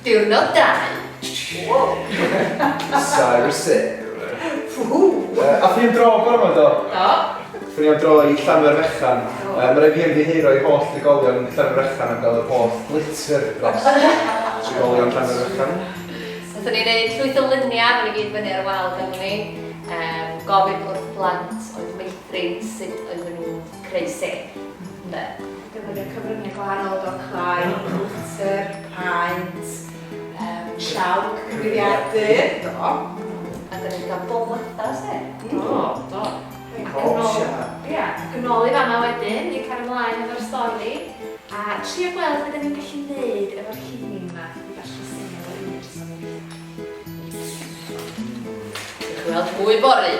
Diwrnod 2. Wow. Cyrus Sarah. Woohoo! Yy, athon ni am dro bore 'ma do? Do. Athon ni am dro i Llanfairfechan. Do. Yy, ma' raid fi ymddiheuro i holl drigolion Llanfairfechan am gael yr holl glitter dros trigolion Llanfairfechan. Nathon ni neud llwyth o lunia, ma' nhw gyd fyny ar y wal ganddo ni. Yym, gofyn wrth blant oedd meithrin sut oedden nhw'n creu sêr, ynde? Defnyddio cyfryngau gwahanol fel clai, glitter, paent, yym, chalk, cyfrifiadur. Do. A da ni wedi cael boblada o sêr. Do, do. Ac yn ôl, ia, ac yn ôl i fan'na wedyn i cario mlaen efo'r stori a trio gweld be' 'dan ni'n gallu neud efo'r llinyn 'ma i falle syniad o un person weithia. Gewch chi weld mwy fory.